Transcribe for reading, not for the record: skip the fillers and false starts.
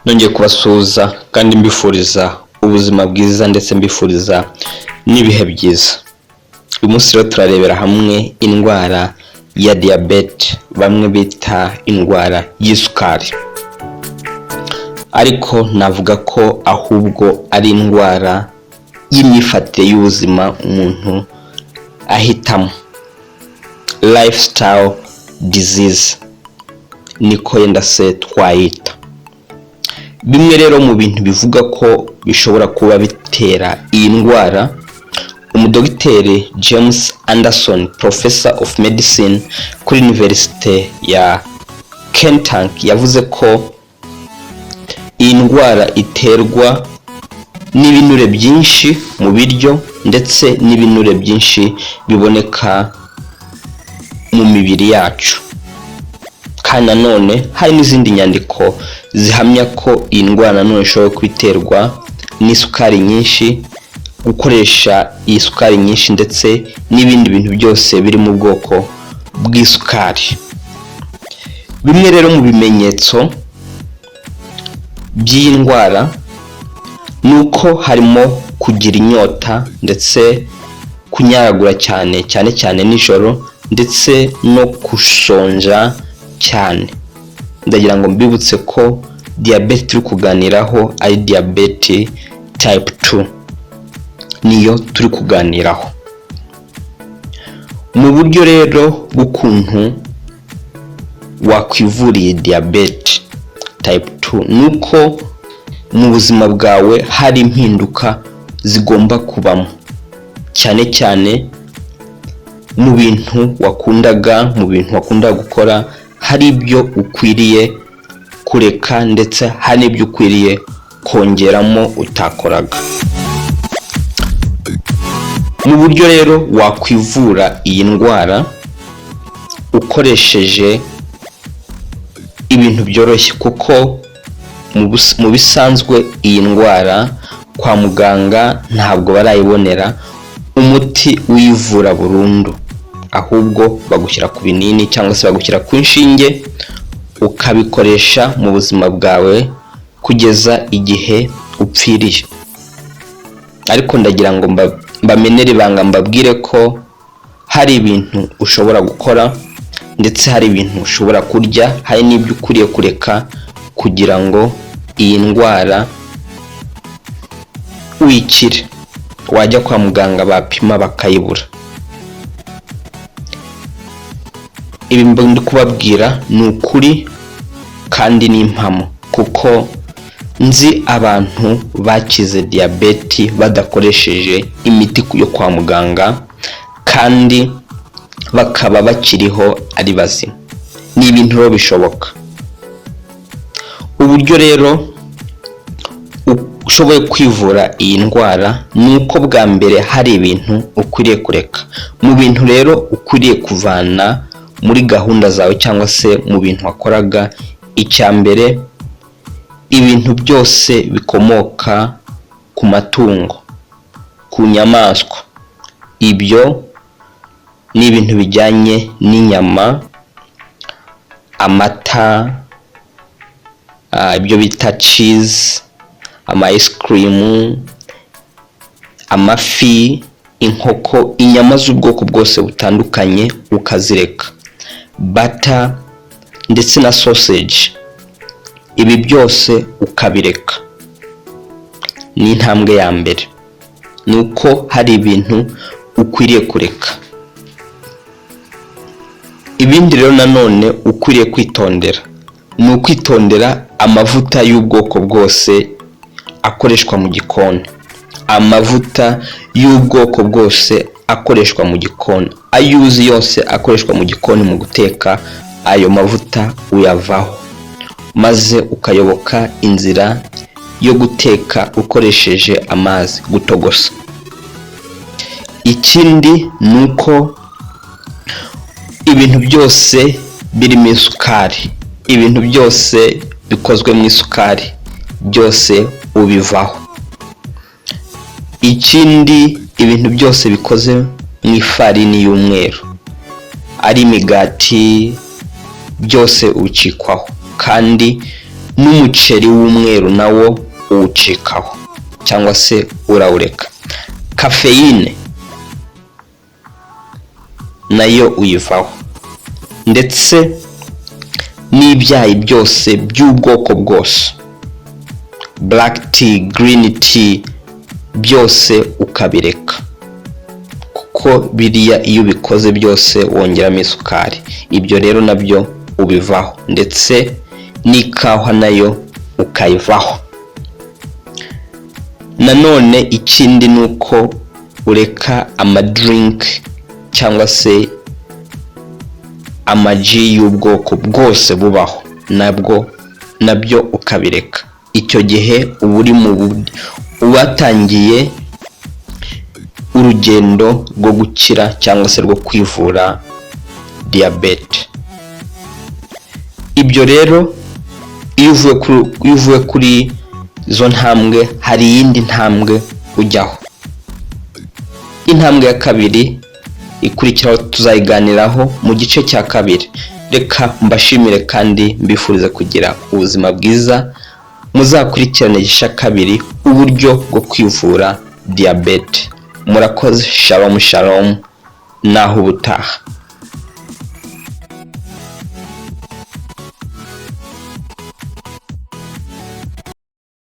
Nongeye kubasuhuza kandi mbifuriza ubuzima bwiza ndetse mbifuriza n'ibihe byiza. Uyu munsi rero turarebera hamwe indwara ya diyabete, bamwe bita indwara y'isukari, ariko navuga ko ahubwo ari indwara y'imyifatire y'ubuzima umuntu ahitamo, lifestyle disease niko yenda se twayita. Bimwe rero mu bintu bivuga ko bishobora kuba bitera iyi ndwara, umudogiteri James Anderson, professor of medicine kuri Universite ya Kentucky, yavuze ko iyi ndwara iterwa n'ibinure byinshi mu biryo ndetse n'ibinure byinshi biboneka mu mibiri yacu. Kandi nanone hari n'izindi nyandiko zihamya ko iyi ndwara nanone ishobora kwiterwa n'isukari nyinshi, gukoresha iyi sukari nyinshi ndetse n'ibindi bintu byose biri mu bwoko bw'isukari. Bimwe rero mu bimenyetso by'iyi ndwara ni uko harimo kugira inyota ndetse kunyaragura cyane cyane cyane nijoro, ndetse no gusonja cyane. Ndagira ngo mbibutse ko diyabete turi kuganiraho ari diyabete type 2, niyo turi kuganiraho. Mu buryo rero bw'ukuntu wakwivura iyi diyabete type 2, ni uko mu buzima bwawe hari impinduka zigomba kubamo, cyane cyane mu bintu wakundaga, mu bintu wakundaga gukora, hari ibyo ukwiriye kureka ndetse hari n'ibyo ukwiriye kongeramo utakoraga. Mu buryo rero wakwivura iyi ndwara ukoresheje ibintu byoroshye, kuko mu bisanzwe iyi ndwara kwa muganga ntabwo barayibonera umuti uyivura burundu, ahubwo bagushyira ku binini cyangwa se bagushyira ku inshinge, ukabikoresha mu buzima bwawe kugeza igihe upfiriye. Ariko ndagira ngo mbamenere ibanga, mbabwire ko hari ibintu ushobora gukora ndetse hari ibintu ushobora kurya, hari n'ibyo ukwiriye kureka kugira ngo iyi ndwara uyikire. Wajya kwa muganga bapima bakayibura. Ibi ndi kubabwira ni ukuri kandi ni impamo, kuko nzi abantu bakize diyabeti badakoresheje imiti yo kwa muganga kandi bakaba bakiriho ari bazima. Ni ibintu rero bishoboka. Uburyo rero ushoboye kwivura iyi ndwara ni uko bwa mbere hari ibintu ukwiriye kureka. Mu bintu rero ukwiriye kuvana muri gahunda zawe cyangwa se mu bintu wakoraga, icya mbere, ibintu byose bikomoka ku matungo, ku nyamaswa. Ibyo ni ibintu bijyanye n'inyama, amata, ibyo bita cheese, ama ice cream, amafi, inkoko, inyama z'ubwoko bwose butandukanye ukazireka, butter ndetse na sausage, ibi byose ukabireka. Ni intambwe ya mbere, ni uko hari ibintu ukwiriye kureka. Ibindi rero nanone ukwiriye kwitondera ni ukwitondera amavuta y'ubwoko bwose akoreshwa mu gikoni. Amavuta y'ubwoko bwose akoreshwa mu gikoni, ayo uzi yose akoreshwa mu gikoni mu guteka, ayo mavuta uyavaho maze ukayoboka inzira yo guteka ukoresheje amazi, gutogosa. Ikindi ni uko ibintu byose birimo isukari, ibintu byose bikozwe mu isukari byose ubivaho. Ikindi, ibintu byose bikoze mu ifarini y'umweru, ari imigati, byose ubicikwaho. Kandi N'umuceri w'umweru nawo uwucikaho cyangwa se urawureka. Kafeyine nayo uyivaho, ndetse n'ibyayi byose by'ubwoko bwose, black tea, green tea, byose ukabireka, kuko biriya iyo ubikoze byose wongeramo isukari. Ibyo rero nabyo ubivaho, ndetse n'ikawa nayo ukayivaho. Nanone ikindi ni uko ureka amadrink cyangwa se amaji y'ubwoko bwose bubaho, nabwo nabyo ukabireka. Icyo gihe uba uri mu watangiye urugendo rwo gukira cyangwa se rwo kwivura diyabete. Ibyo rero, iyo uvuye kuri izo ntambwe, hari iyindi ntambwe ujyaho. Intambwe ya kabiri ikurikiraho tuzayiganiraho mu gice cya kabiri. Reka mbashimire kandi mbifurize kugira ubuzima bwiza. Muzakurikirane igice cya kabiri, uburyo bwo kwivura diyabete. Murakoze. Shalom shalom, naho ubutaha.